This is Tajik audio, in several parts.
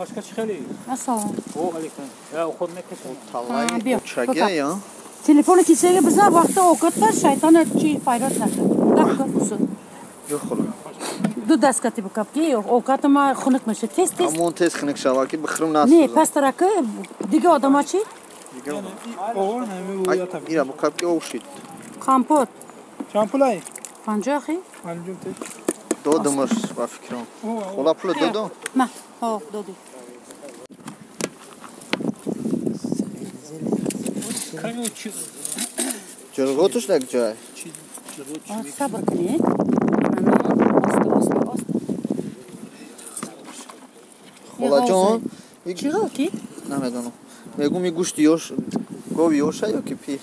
Пашка чӣ хеле? Ассалом. О, алейкум. Я уход мекашам. Биё, Чага я? Телефони кисега бизан вақта окатта шайтон чи файрат накард. Дафка усул. Ё хола. Ду дасткати бикап ки оката ма хунук меша. Тез тез. Амон тез хунук шава ки бихрум нас. Не, пастарака дига одама чи? Дига. Ира бикап ки овшид. Компот. Чанд пулай? 50 хи? 50 те. Додамаш ба фикрам. Хола пул додам? Ма, ҳо, додӣ. Ҷурғотуш дар ҷой? Сабр кунед. Оста, оста, оста. Холаҷон, чӣ ғалти? Намедонам. Мегӯм и гӯшти ёш, гови ёша ё ки пир?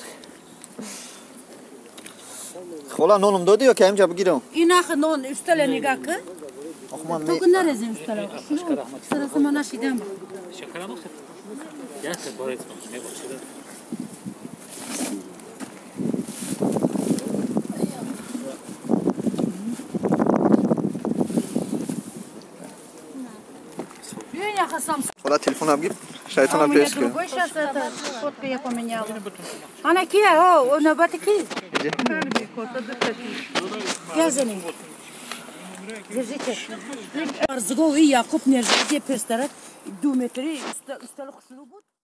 Хола ноном додӣ ё ки ҳамҷа бигирам? Ин ах нон устала нигаҳ кун. То ки нарезем устала. Сараса ма нашидам. Хола телефон бигир, шайтона пеш кун. Другой сейчас это фотку я поменяла. Ана ки? О, навбати ки? Я за ним. Держите. Арзго и Якуб нержите пестара 2 метри устала хушру буд.